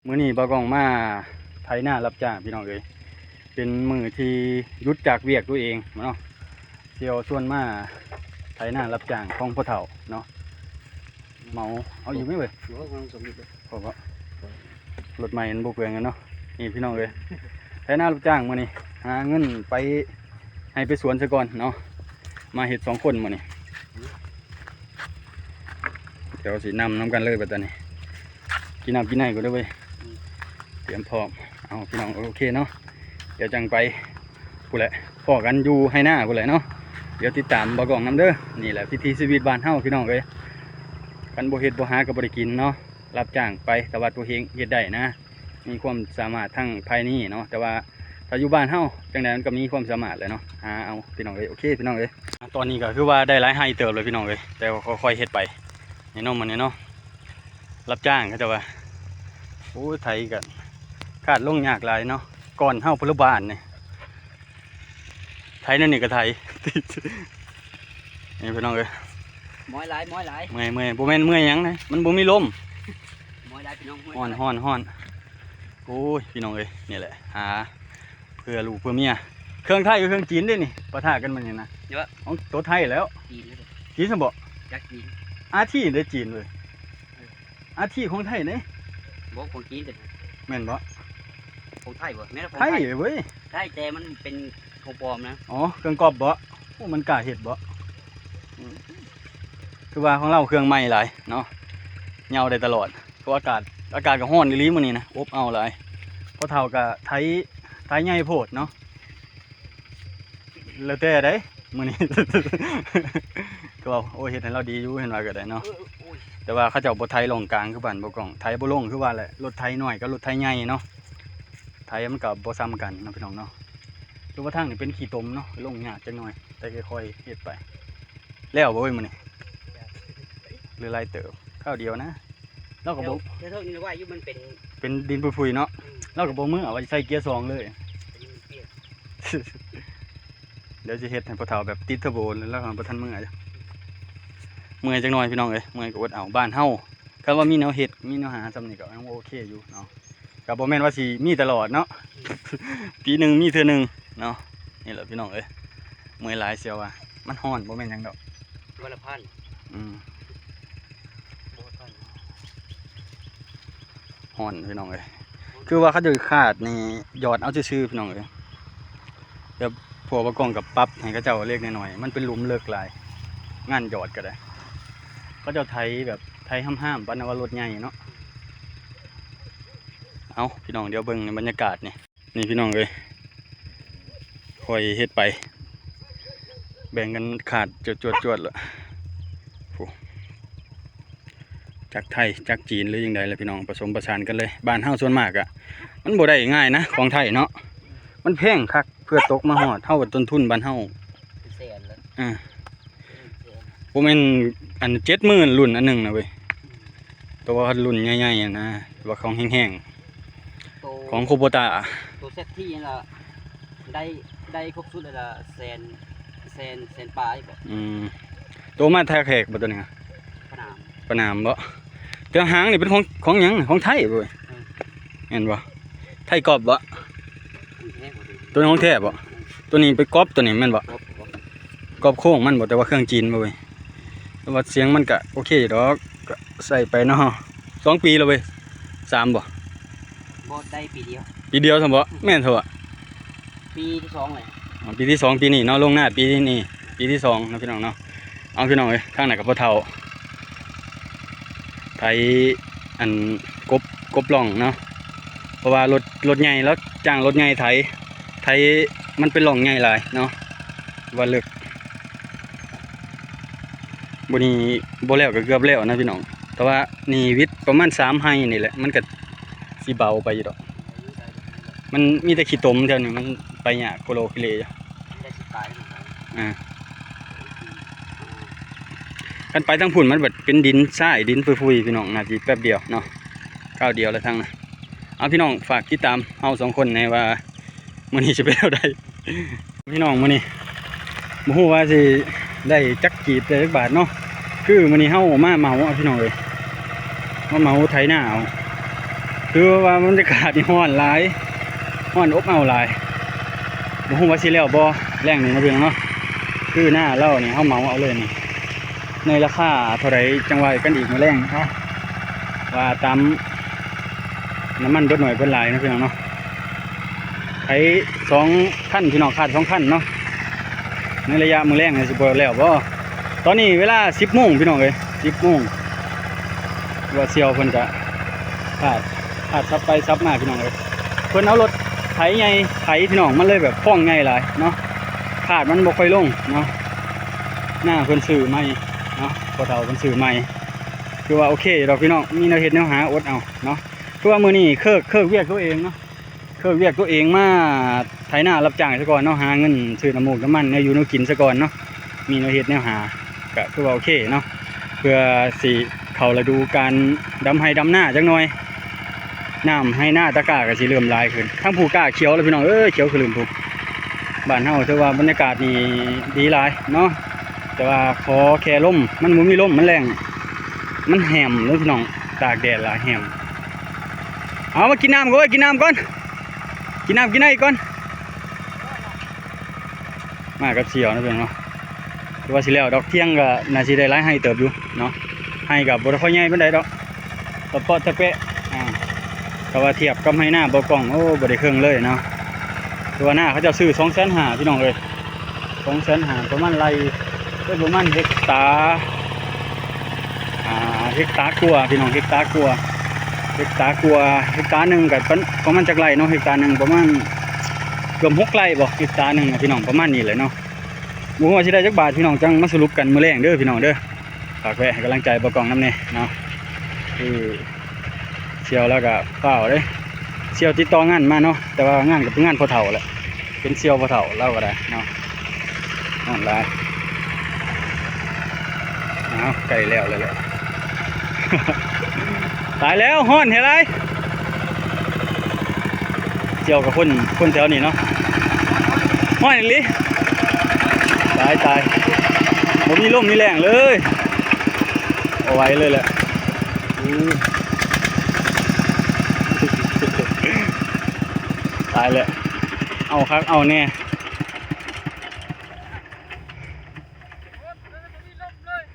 ມື້ນີ້ບ່າວກ້ອງມາໄຖນາຮັບຈ້າງພີ່ນ້ອງເອີຍ, ເປັນມື້ທີ່ຢຸດຈາກວຽກຕົວເອງເນາະ, ສ່ຽວຊວນມາໄຖນາຮັບຈ້າງຂອງພໍ່ເຖົ້າເນາະ. ເໝົາເອົາຢູ່ໄໝເວີຍ? ໂອ້ຍ ມັນສົມບູນເລີຍ ພໍບໍ່? ລົດໃໝ່ມັນບໍ່ເປືອງກັນເນາະ. ນີ້ພີ່ນ້ອງເອີຍ ໄຖນາຮັບຈ້າງມື້ນີ້ ຫາເງິນໄປ ໃຫ້ໄປສວນຊະກ່ອນເນາະ, ມາເຮັດສອງຄົນມື້ນີ້. ດຽວຊິນຳນຳກັນເລີຍບັດຕານີ້. ກິນນ້ຳກິນໃນກ່ອນເດີເວີຍ. ອືມ ຕຽມພ້ອມ. ເອົາ ພີ່ນ້ອງ ໂອເຄເນາະ, ດຽວຈັ່ງໄປພຸ້ນແຫຼະ, ພໍ້ກັນຢູ່ໄຮ່ນາພຸ້ນແຫຼະເນາະ. ດຽວຕິດຕາມບ່າວກ້ອງນຳເດີ. ນີ້ແຫຼະວິຖີຊີວິດບ້ານເຮົາພີ່ນ້ອງເອີຍ, ຄັນບໍ່ເຮັດບໍ່ຫາກໍບໍ່ໄດ້ກິນເນາະ. ຮັບຈ້າງໄປ ແຕ່ວ່າຕົວເອງເຮັດໄດ້ນະ, ມີຄວາມສາມາດທາງພາຍໃນເນາະ, ແຕ່ວ່າ ຖ້າຢູ່ບ້ານເຮົາຈັ່ງໃດມັນກໍມີຄວາມສາມາດແຫຼະເນາະ. ຫາເອົາພີ່ນ້ອງເອີຍ. ໂອເຄພີ່ນ້ອງເອີຍ, ຕອນນີ້ກໍຄືວ່າໄດ້ຫຼາຍໄຮ່ເຕີບແລ້ວພີ່ນ້ອງເອີຍ, ແຕ່ວ່າຄ່ອຍໆເຮັດໄປ. ແນ່ນອນມື້ນີ້ເນາະ ຮັບຈ້າງເຂົາເຈົ້າວ່າ. ໂອ້ຍ ໄຖກໍຂາດລົງຍາກຫຼາຍເນາະ, ກ່ອນເຮົາພະລຸບານນີ້ ໄຖແນວນີ້ກໍໄຖ. ນີ້ພີ່ນ້ອງເອີຍ ມອຍຫຼາຍ ມອຍຫຼາຍ ເມື່ອຍ ເມື່ອຍ. ບໍ່ແມ່ນເມື່ອຍຫຍັງນະ, ມັນບໍ່ມີລົມ. ມອຍຫຼາຍພີ່ນ້ອງ ມອຍຫຼາຍ ຮ້ອນ ຮ້ອນ ຮ້ອນ. ໂອ້ຍ ພີ່ນ້ອງເອີຍ ນີ້ແຫຼະ ຫາເພື່ອລູກເພື່ອເມຍ. ເຄື່ອງໄທກັບເຄື່ອງຈີນເດ້ນີ້ ປະທະກັນມື້ນີ້ນະ. ເຍາະ ຂອງໂຕໄທແລ້ວ ຈີນເດ້. ຈີນຊັ້ນບໍ? ຈັກຈີນ ອາທີເດ້ຈີນເວີຍ. ເອີ ອາທີຂອງໄທເດ້. ບໍ່ ຂອງຈີນເດ້. ແມ່ນບໍ? ຂອງໄທບໍ? ແມ່ນຂອງໄທ ໄທເວີຍ ໄທ ແຕ່ມັນເປັນຂອງປອມນະ. ອໍ ເຄື່ອງກອບບໍ? ໂອ້ ມັນກ້າເຮັດບໍ? ອືມ ຄືວ່າຂອງລາວເຄື່ອງໃໝ່ຫຼາຍເນາະ, ເຍົາໄດ້ຕະຫຼອດ. ເພາະອາກາດ ອາກາດກໍຮ້ອນອີ່ຫຼີມື້ນີ້ນະ, ອົບເອົາຫຼາຍ. ພໍ່ເຖົ້າກໍໄຖ ໄຖໃຫຍ່ໂພດເນາະ. ແລ້ວແຕ່ໃດ໋ມື້ນີ້ ກໍວ່າ ໂອ້ຍ ເຮັດໃຫ້ລາວດີຢູ່ ເຫັນວ່າກໍໄດ້ເນາະ. ເອີ ໂອ້ຍ ແຕ່ວ່າເຂົາເຈົ້າບໍ່ໄຖລ່ອງກາງຄືບ້ານບ່າວກ້ອງ, ໄຖບໍ່ລົງຄືວ່າແຫຼະ, ລົດໄຖນ້ອຍກັບລົດໄຖໃຫຍ່ເນາະ ໄຖມັນກໍບໍ່ສ່ຳກັນເນາະ ພີ່ນ້ອງເນາະ. ຄືວ່າທາງນີ້ເປັນຂີ້ຕົມເນາະ, ລົງຍາກຈັກໜ່ອຍ ແຕ່ຄ່ອຍໆເຮັດໄປ. ແລ້ວບໍ່ເວີຍມື້ນີ້? ເຫຼືອຫຼາຍເຕີບ ຄາວດຽວນະ. ລາວກໍບໍ່ ແຖວເທິງນີ້ວ່າຢູ່ມັນເປັນ ເປັນດິນປຸຍໆເນາະ. ອືມ ລາວກໍບໍ່ເມືອ ວ່າຊິໃສ່ເກຍສອງເລີຍ. ດຽວຊິເຮັດໃຫ້ພໍ່ເຖົ້າແບບຕິດເທີໂບ ແລ້ວກໍບໍ່ທັນເມືອ. ເມື່ອຍຈັກໜ່ອຍພີ່ນ້ອງເອີຍ, ເມື່ອຍກໍອົດເອົາ. ບ້ານເຮົາ ຄັນວ່າມີແນວເຮັດ ມີແນວຫາຊ່ຳນີ້ກໍຍັງໂອເຄຢູ່ເນາະ. ກໍບໍ່ແມ່ນວ່າຊິມີຕະຫຼອດເນາະ, ປີໜຶ່ງມີເທື່ອໜຶ່ງເນາະ. ນີ້ແຫຼະພີ່ນ້ອງເອີຍ, ເມື່ອຍຫຼາຍ ສ່ຽວວ່າມັນຮ້ອນ ບໍ່ແມ່ນຫຍັງດອກ. ວັນລະພັນ ອືມ ບໍ່ທັນ ຮ້ອນພີ່ນ້ອງເອີຍ. ຄືວ່າເຂົາເຈົ້າຂາດນີ້ ຢອດເອົາຊື່ໆ ພີ່ນ້ອງເອີຍ. ແບບພວກບ່າວກ້ອງກໍປັບໃຫ້ເຂົາເຈົ້າເລັກນ້ອຍ, ມັນເປັນຫຼຸມເລິກຫຼາຍ ງານຢອດກໍໄດ້. ເຂົາເຈົ້າໄຖແບບໄຖຫ້າມໆ ປານວ່າລົດໃຫຍ່ເນາະ. ເອົ້າ ພີ່ນ້ອງ ດຽວເບິ່ງໃນບັນຍາກາດນີ້. ນີ້ພີ່ນ້ອງເອີຍ, ຄ່ອຍເຮັດໄປ ແບ່ງກັນຂາດຈວດໆໆ ລະ ໂອ້ ຈັກໄທຈັກຈີນ ຫຼືຈັ່ງໃດລະພີ່ນ້ອງ, ປະສົມປະສານກັນເລີຍ. ບ້ານເຮົາສ່ວນມາກອະ ມັນບໍ່ໄດ້ງ່າຍນະ ຂອງໄທເນາະ, ມັນແພງຄັກ. ເພື່ອຕົກມາຮອດເຮົາ ຕົ້ນທຶນບ້ານເຮົາເປັນແສນແລ້ວ. ອ່າ ເປັນແສນ ບໍ່ແມ່ນອັນເຈັດໝື່ນ ລຸ້ນອັນໜຶ່ງນະເວີຍ. ແຕ່ວ່າລຸ້ນໃຫຍ່ໆ ຫັ້ນນະ ແຕ່ວ່າຂອງແຮງໆ ໂຕ ຂອງໂຄໂບຕາ ໂຕເຊັດທີຫັ້ນລະ ໄດ້ ໄດ້ຄົບຊຸດລະແສນ ແສນ ແສນປາຍບໍ? ອືມ ໂຕມາໄທແຂກບໍ ໂຕນີ້? ປະນາມ ປະນາມບໍ? ແຕ່ຫາງນີ້ເປັນຂອງ ຂອງຫຍັງ? ຂອງໄທບໍ? ເອີ ແມ່ນບໍ? ໄທກອບບໍ? ຂອງແທ້ບໍ? ໂຕນີ້ຂອງແທ້ບໍ? ໂຕນີ້ໄປກອບໂຕນີ້ແມ່ນບໍ? ກອບ ກອບໂຄ້ງມັນບໍ? ແຕ່ວ່າເຄື່ອງຈີນບໍເວີຍ? ແຕ່ວ່າສຽງມັນກະໂອເຄຢູ່ດອກ, ກະໃຊ້ໄປເນາະ. ສອງປີແລ້ວເວີຍ? ສາມບໍ? ບໍ່ ໄດ້ປີດຽວ. ປີດຽວຊັ້ນບໍ? ແມ່ນເຖາະ ປີທີສອງເລີຍ. ອໍ ປີທີສອງ ປີນີ້ເນາະ, ລົງນາປີນີ້ ປີທີສອງເນາະ ພີ່ນ້ອງເນາະ. ເອົາ ພີ່ນ້ອງເອີຍ ທາງນັ້ນກໍພໍ່ເຖົ້າ ໄຖ ອັນ ກົບ ກົບຮ່ອງເນາະ, ເພາະວ່າລົດ ລົດໃຫຍ່ ລາວຈ້າງລົດໃຫຍ່ໄຖ ໄຖ ມັນເປັນຮ່ອງໃຫຍ່ຫຼາຍເນາະ ວ່າເລິກ. ບໍ່ນີ້ບໍ່ແລ້ວກໍເກືອບແລ້ວນະພີ່ນ້ອງ, ແຕ່ວ່ານີ້ວິດປະມານສາມໄຮ່ນີ້ແຫຼະ ມັນກໍຊິເບົາໄປຢູ່ດອກ. ມັນມີແຕ່ຂີ້ຕົມແຖວນີ້, ມັນໄປຍາກໂຄໂລຄິເລຢູ່. ມັນໄດ້ຊິຕາຍນຳກັນ. ອ່າ ຄັນໄປທາງພຸ້ນມັນແບບເປັນດິນຊາຍ ດິນຟຸຍໆ ພີ່ນ້ອງ, ໜ້າຊິແປັບດຽວເນາະ, ຄາວດຽວແລ້ວທາງນັ້ນ. ເອົາ ພີ່ນ້ອງ ຝາກຕິດຕາມເຮົາສອງຄົນແດ່ວ່າ ມື້ນີ້ຊິເປັນແນວໃດ? ພີ່ນ້ອງ ມື້ນີ້ບໍ່ຮູ້ວ່າຊິໄດ້ຈັກກີບ ໄດ້ຈັກບາດເນາະ. ຄືມື້ນີ້ເຮົາມາເໝົາເອົາ ພີ່ນ້ອງເອີຍ, ມາເໝົາໄຖນາເອົາ. ຄືວ່າບັນຍາກາດນີ້ຮ້ອນຫຼາຍ ຮ້ອນອົບເອົາຫຼາຍ ບໍ່ຮູ້ວ່າຊິແລ້ວບໍ່ແລ້ງນີ້ເນາະ ພີ່ນ້ອງເນາະ. ຄືນາລາວນີ້ເຮົາເໝົາເອົາເລີຍນີ້ ໃນລາຄາເທົ່າໃດ ຈັ່ງວ່າກັນອີກມື້ແລງເນາະ ວ່າຕາມນ້ຳມັນເບິດໜ້ອຍເບິດຫຼາຍເນາະ ພີ່ນ້ອງເນາະ. ໄຖສອງຄັນ ພີ່ນ້ອງ ຄາດສອງຄັນເນາະ ໃນໄລຍະມື້ແລງນີ້ຊິບໍ່ແລ້ວບໍ່. ຕອນນີ້ເວລາສິບໂມງ ພີ່ນ້ອງເອີຍ ສິບໂມງ ວ່າສ່ຽວເພິ່ນກະ ພາດ ພາດສັບໄປສັບມາ ພີ່ນ້ອງເອີຍ. ເພິ່ນເອົາລົດໄຖໃຫຍ່ໄຖ ພີ່ນ້ອງ ມັນເລີຍແບບຄອງໃຫຍ່ຫຼາຍເນາະ ພາດມັນບໍ່ຄ່ອຍລົງເນາະ. ນາເພິ່ນຊື້ໃໝ່ເນາະ ພໍ່ເຖົ້າເພິ່ນຊື້ໃໝ່ ຄືວ່າໂອເຄດອກ ພີ່ນ້ອງ ມີແນວເຮັດແນວຫາ ອົດເອົາເນາະ. ຄືວ່າມື້ນີ້ເຄີກ ເຄີກວຽກຕົວເອງເນາະ ເຄີກວຽກຕົວເອງມາໄຖນາຮັບຈ້າງຊະກ່ອນເນາະ ຫາເງິນຊື້ນ້ຳມູກນ້ຳມັນ ແນວຢູ່ແນວກິນຊະກ່ອນເນາະ ມີແນວເຮັດແນວຫາ ກະຄືວ່າໂອເຄເນາະ ເພື່ອຊິເຂົ້າລະດູການດຳໄຮ່ດຳນາຈັກໜ່ອຍ. ນ້ຳໄຮ່ນາຕະກ້າກະຊິເລີ່ມຫຼາຍຂຶ້ນ ທັງພູກ້າຂຽວແລ້ວ ພີ່ນ້ອງເອີຍ ຂຽວຂະລຶ້ມພຸ້ນ. ບ້ານເຮົາຖືວ່າບັນຍາກາດນີ້ດີຫຼາຍເນາະ ແຕ່ວ່າຂໍແຄ່ລົມ ມັນບໍ່ມີລົມ ມັນແລ້ງ ມັນແຫ້ມເດີ ພີ່ນ້ອງ ຕາກແດດຫຼາຍແຫ້ມ. ເອົາ ມາກິນນ້ຳກ່ອນເວີຍ ກິນນ້ຳກ່ອນ ກິນນ້ຳກິນໄອກ່ອນ. ມາກັບສ່ຽວເນາະ ພີ່ນ້ອງເນາະ ຖືວ່າຊິແລ້ວດອກ ທຽງກະໜ້າຊິໄດ້ຫຼາຍໄຮ່ເຕີບຢູ່ເນາະ. ໄຮ່ກະບໍ່ໄດ້ຄ່ອຍໃຫຍ່ປານໃດດອກ ຕະເປາະຕະແປະ ອ່າ ຖ້າວ່າທຽບກັບໄຮ່ນາບໍ່ກ້ອງ ໂອ້ ບໍ່ໄດ້ເຄິ່ງເລີຍເນາະ. ແຕ່ວ່ານາເຂົາເຈົ້າຊື້ສອງແສນຫ້າ ພີ່ນ້ອງເອີຍ ສອງແສນຫ້າ ປະມານໄຮ່ ເອີ ປະມານເຮັກຕາ ອ່າ ເຮັກຕາກວ່າ ພີ່ນ້ອງ ເຮັກຕາກວ່າ ເຮັກຕາກວ່າ. ເຮັກຕາໜຶ່ງກະປະ ປະມານຈັກໄຮ່ເນາະ ເຮັກຕາໜຶ່ງປະມານເກືອບຫົກໄຮ່ບໍ່ ເຮັກຕາໜຶ່ງນະ ພີ່ນ້ອງ ປະມານນີ້ແຫຼະເນາະ. ບໍ່ຮູ້ວ່າຊິໄດ້ຈັກບາດ ພີ່ນ້ອງ ຈັ່ງມາສະຫຼຸບກັນມື້ແລງເດີ ພີ່ນ້ອງເດີ. ຝາກແວະໃຫ້ກຳລັງໃຈບໍ່ກ້ອງນຳແດ່ເນາະ ຄືສ່ຽວລາວກະຟ້າວເດ້ ສ່ຽວຕິດຕໍ່ງານມາເນາະ ແຕ່ວ່າງານກະເປັນງານພໍ່ເຖົ້າແຫຼະ ເປັນສ່ຽວພໍ່ເຖົ້າລາວກະໄດ້ເນາະ. ຮ້ອນຫຼາຍ ອ້າວ ໃກ້ແລ້ວແລ້ວແຫຼະ ຕາຍແລ້ວ ຮ້ອນແທ້ຫຼາຍ. ກ່ຽວກັບຄົນ ຄົນແຖວນີ້ເນາະ ຮ້ອນອີ່ຫຼີ. ຕາຍ ຕາຍ ບໍ່ມີລົມມີແລ້ງເລີຍ ບໍ່ໄຫວເລີຍແຫຼະ. ອື ຕາຍແລ້ວ ເອົາຄັກເອົາແນ່.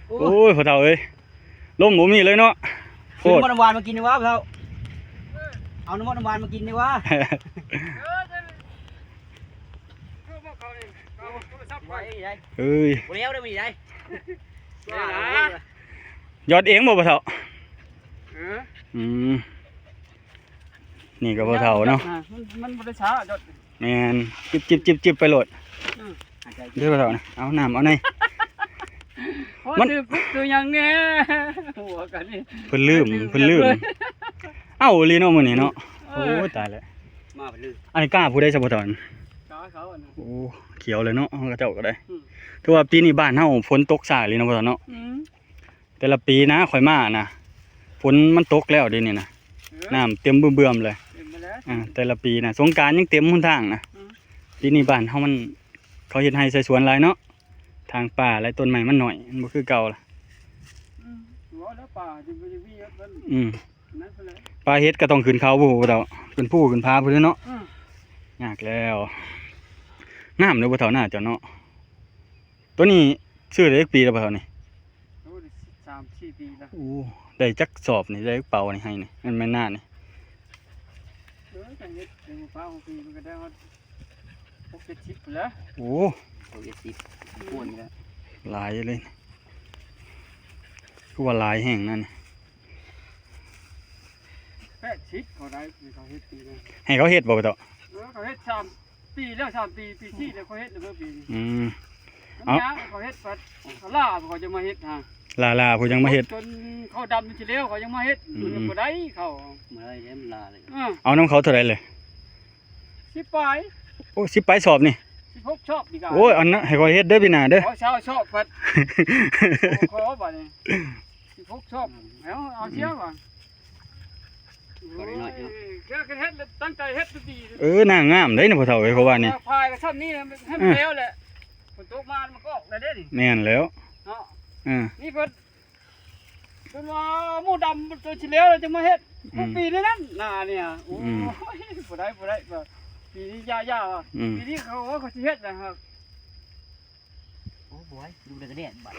ໂອ້ຍ ໂອ້ຍ ພໍ່ເຖົ້າເອີຍ ລົມບໍ່ມີເລີຍເນາະ ໂພດ. ຊື້ນ້ຳມັນນ້ຳຫວານມາກິນດີກວ່າ ພໍ່ເຖົ້າ ເອົານ້ຳມັນນ້ຳຫວານມາກິນດີກວ່າ. ເອີຍ ບໍ່ແລ້ວເດີມື້ນີ້ໄດ໋ ຢອດເອງບໍ່ ພໍ່ເຖົ້າ? ເອີ ອືມ ນີ້ກໍພໍ່ເຖົ້າເນາະ ມັນ ມັນບໍ່ໄດ້ຊ້າ ຢອດ ແມ່ນ ຈິບໆໆໄປໂລດ. ອືມ ເດີພໍ່ເຖົ້ານະ ເອົານ້ຳເອົາໃນ ມັນຖືກຄຸກຖືກຫຍັງແນ່ ຫົວກັນນີ້ ເພິ່ນລືມ ເພິ່ນລືມ ເອົາອີ່ຫຼີເນາະມື້ນີ້ເນາະ. ເອີ ໂອ້ຍ ຕາຍແລ້ວ ມາເພິ່ນລືມ. ອັນນີ້ກ້າຜູ້ໃດຊະ ພໍ່ເຖົ້າ? ກ້າເຂົາອັນນັ້ນ. ໂອ້ ຂຽວເລີຍເນາະ ເຂົາເຈົ້າກໍໄດ້. ອືມ ຖືວ່າປີນີ້ບ້ານເຮົາຝົນຕົກຊ້າອີ່ຫຼີເນາະ ພໍ່ເຖົ້າເນາະ. ອືມ ແຕ່ລະປີນະ ຂ້ອຍມານະ ຝົນມັນຕົກແລ້ວເດນີ້ນະ ເອີ ນ້ຳເຕັມບຶ້ມໆເລີຍ ເຕັມໄປແລ້ວ. ອ່າ ແຕ່ລະປີນະ ສົງການຍັງເຕັມຫົນທາງນະ. ອືມ ປີນີ້ບ້ານເຮົາມັນ ເຂົາເຮັດໄຮ່ໃສ່ສວນຫຼາຍເນາະ ທາງປ່າຫຼາຍ ຕົ້ນໄມ້ມັນໜ້ອຍ ມັນບໍ່ຄືເກົ່າລະ. ອືມ ເວົ້າແລ້ວປ່າຊິບໍ່ໄດ້ມີເພິ່ນ. ອືມ ນັ້ນເພິ່ນແຫຼະ ປ່າເຫັດກໍຕ້ອງຂຶ້ນເຂົາພຸ້ນ ເຈົ້າ ຂຶ້ນພູຂຶ້ນຜາພຸ້ນເນາະ. ອືມ ຍາກແລ້ວ. ງາມເດີ ພໍ່ເຖົ້າ ນາເຈົ້າເນາະ. ໂຕນີ້ຊື້ໄດ້ຈັກປີແລ້ວ ພໍ່ເຖົ້ານີ້? ໂອ້ ໄດ້ສາມສີ່ປີແລ້ວ. ໂອ້ ໄດ້ຈັກສອບນີ້ ໄດ້ຈັກເປົານີ້ ໄຮ່ນີ້ ແມ່ນນານີ້? ເອີ ກໍເຮັດເປັນໝູ່ປ່າຫົວປີ ມັນກໍໄດ້ຮອດຫົກເຈັດສິບພຸ້ນແຫຼະ. ໂອ້ ຫົກເຈັດສິບ ອືມ ກວ່ານີ້ແຫຼະ ຫຼາຍເລີຍ. ຄືວ່າຫຼາຍແຮງນະນີ້. ແປດສິບເຂົາໄດ້ ເຂົາເຮັດປີໜຶ່ງ ໃຫ້ເຂົາເຮັດບໍ່ ຕາ? ເອີ ເຂົາເຮັດສາມ ປີແລ້ວ ສາມປີ ປີສີ່ແລ້ວ ເຂົາເຮັດແລ້ວເບິ່ງປີນີ້. ອືມ ມັນຍາກ ເຂົາເຮັດພັດ ເຂົາຫຼ້າເຂົາຈະມາເຮັດຫາ ຫຼ້າໆ ຜູ້ຍັງມາເຮັດ ຈົນເຂົາດຳຊິແລ້ວ ເຂົາຍັງມາເຮັດ. ອືມ ມັນບໍ່ໄດ້ເຂົາ ບໍ່ໄດ້ເດ້ ມັນຫຼ້າເລີຍ. ເອີ ເອົານຳເຂົາເທົ່າໃດເລີຍ? ສິບປາຍ. ໂອ້ ສິບປາຍສອບນີ້ ສິບຫົກສອບນີ້ກະ. ໂອ້ຍ ອັນນັ້ນໃຫ້ຂ້ອຍເຮັດເດີ ປີໜ້າເດີ ຂໍຊາວສອບພັດ ຂໍບາດນີ້ ສິບຫົກສອບ. ເອົາ ເອົາເສຍວ່າ ກໍໄດ້ໜ້ອຍເນາະ ໂອ້ຍ ແຄ່ເຮັດ ຕັ້ງໃຈເຮັດດີ. ເອີ ນາງງາມເດ້ນີ້ ພໍ່ເຖົ້າເອີຍ ເຂົາວ່ານີ້ ພາຍກໍຊ່ຳນີ້ ໃຫ້ມັນແລ້ວແຫຼະ. ຝົນຕົກມາມັນກໍອອກໄດ້ເດ້ນີ້. ແມ່ນແລ້ວເນາະ. ເອີ ນີ້ເພິ່ນ ເພິ່ນວ່າໝູດຳຕົວຊິແລ້ວແລ້ວຈຶ່ງມາເຮັດ. ອືມ ປີນີ້ນັ້ນນານີ້ ໂອ້ຍ ອືມ ບໍ່ໄດ້ ບໍ່ໄດ້ ປີນີ້ຢ່າ ຢ່າວ່າ ອືມ ປີນີ້ເຂົາວ່າເຂົາຊິເຮັດນະ ໂອ້ ບໍ່ໄດ້ ຢູ່ແຕ່ແດດບາດ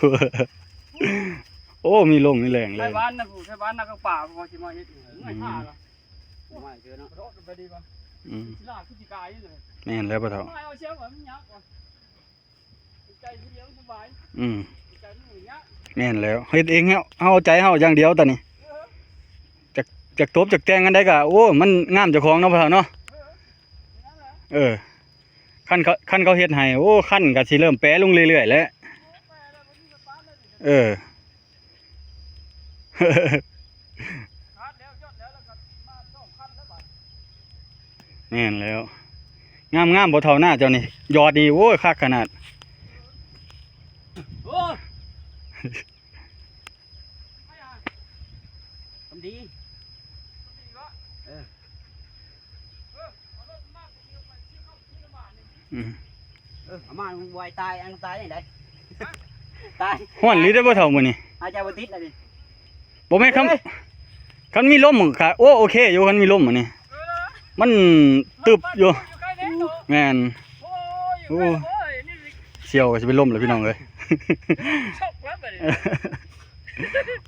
ໂອ້ ມີລົງມີແຮງເລີຍ ໄທບ້ານນະ ໄທບ້ານນະ ກະປ່າ ເຂົາຊິມາເຮັດ ອືມ ໄມ້ທ່າລະ ໄມ້ເທື່ອເນາະ ອືມ ແມ່ນແລ້ວພໍ່ເຖົ້າ ອືມ ແມ່ນແລ້ວ ເຮັດເອງເຮົາ ເຮົາເອົາໃຈເຮົາຢ່າງດຽວຕອນນີ້ ຈັກ ຈັກຕົບຈັກແຕ່ງອັນໃດກະ ໂອ້ ມັນງາມເຈົ້າຂອງເນາະພໍ່ເຖົ້າເນາະ ເອີ ຄັນເຂົາ ຄັນເຂົາເຮັດໃຫ້ ໂອ້ ຄັນກະຊິເລີ່ມແປລົງເລື້ອຍໆແຫຼະ ເອີ. ແມ່ນແລ້ວ ງາມໆ ພໍ່ເຖົ້ານາເຈົ້ານີ້ ຢອດນີ້ ໂອ້ຍ ຄັກຂະໜາດ ໂອ້ຍ ທຳດີ ເອີ ອືມ ເອີ ເອົາມາ ມັນບໍ່ຕາຍ ອັນຕາຍຈັ່ງໃດ ຕາຍ ຮ້ອນອີ່ຫຼີເດ້ພໍ່ເຖົ້າມື້ນີ້ ຫາຍໃຈບໍ່ຕິດລະນີ້ ບໍ່ແມ່ນ ຄັນ ເອີຍ ຄັນມີລົມກະ ໂອ້ ໂອເຄຢູ່ ຄັນມີລົມອັນນີ້ ມັນຕຶບຢູ່ ແມ່ນ ໂອ້ຍ ໂອ້ຍ ສ່ຽວກະຊິເປັນລົມແລ້ວພີ່ນ້ອງເອີຍ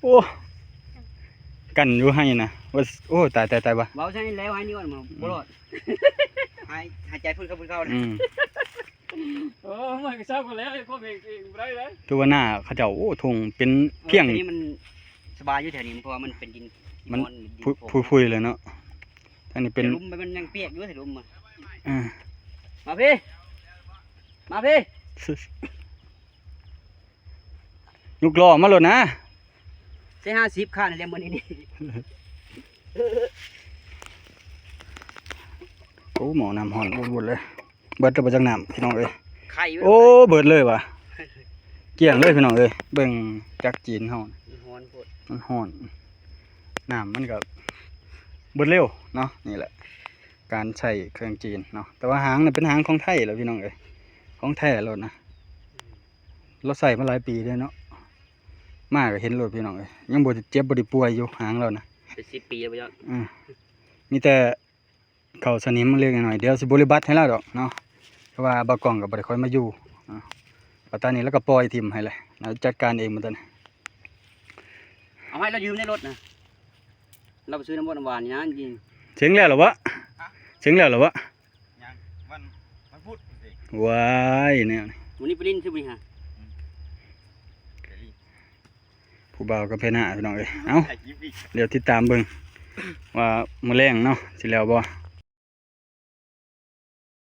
ໂອ້ ກັນຢູ່ໄຮ່ນະ ໂອ້ ຕາຍ ຕາຍ ຕາຍ ບໍ່ ເວົ້າຊັ້ນແລ້ວ ຫາຍນີ້ກ່ອນ ອືມ ບໍ່ລອດ ຫາຍ ຫາຍໃຈພຸ້ນເຂົ້າ ພຸ້ນເຂົ້າ ອືມ ໂອ້ ມັນກະເຊົາກັນແລ້ວ ຄວາມເອງ ເອງບໍ່ໄດ້ເລີຍ ຖືວ່າໜ້າເຂົາເຈົ້າ ໂອ້ ທົ່ງເປັນພຽງ ເອີ ແຖວນີ້ມັນສະບາຍຢູ່ແຖວນີ້ ເພາະວ່າມັນເປັນດິນ ມັນ ດິນ ພຸ ພຸຍໆເລີຍເນາະ ທາງນີ້ເປັນ ແຕ່ລຸ່ມມັນຍັງປຽກຢູ່ ແຖວລຸ່ມ ເອີ ມາພີ້ ມາພີ້. ຍົກລໍ້ມາໂລດນະ ໃຊ້ຫ້າສິບຄັນແລ້ວມື້ນີ້ນີ້ ໂອ້ ໝໍ້ນ້ຳຮ້ອນວຸດໆເລີຍ ເບິດແລ້ວບໍ່ຈັກນ້ຳພີ່ນ້ອງເອີຍ ໄຂ່ຢູ່ ໂອ້ ເບິດເລີຍຫວາ ກ້ຽງເລີຍພີ່ນ້ອງເອີຍ ເບິ່ງຈັກຈີນເຮົາ ມັນຮ້ອນໂພດ ມັນຮ້ອນ ນ້ຳມັນກະເບິດເລັວເນາະ ນີ້ແຫຼະ ການໃຊ້ເຄື່ອງຈີນເນາະ ແຕ່ວ່າຫາງນັ້ນເປັນຫາງຂອງໄທແຫຼະພີ່ນ້ອງເອີຍ ຂອງແທ້ໂລດນະ. ລາວໃຊ້ມາຫຼາຍປີແລ້ວເນາະ ມາກະເຫັນໂລດພີ່ນ້ອງເອີຍ ຍັງບໍ່ໄດ້ເຈັບບໍ່ໄດ້ປ່ວຍຢູ່ຫາງລາວນະ ເປັນສິບປີແລ້ວບໍ່ຍອດ ເອີ ມີແຕ່ເຂົ້າສະໜິມເລັກໆນ້ອຍໆ ດຽວຊິບໍລິບັດໃຫ້ລາວດອກເນາະ ເພາະວ່າບ່າວກ້ອງກະບໍ່ໄດ້ຄ່ອຍມາຢູ່ເນາະ ປາຕານີ້ລາວກະປ່ອຍຖິ້ມໃຫ້ແຫຼະ ລາວຈັດການເອງໝົດຕອນນີ້ ເອົາໃຫ້ລາວຢືມໃນລົດນະ ລາວໄປຊື້ນ້ຳບົດນ້ຳຫວານນີ້ນະ ເສັງແລ້ວລະວະ ເສັງແລ້ວລະວະ ຍັງ ວັນ ວັນພຸດຊິ ວ້າຍ ແນວນີ້ ມື້ນີ້ໄປຫຼິ້ນຊື່ມື້ນີ້ຫາ ອືມ ໄປຫຼິ້ນ ຜູ້ບ່າວກັບແພນາພີ່ນ້ອງເອີຍ ເອົ້າ ຖ່າຍຄລິບອີກ ດຽວຕິດຕາມເບິ່ງວ່າມື້ແລງເນາະ ຊິແລ້ວບໍ່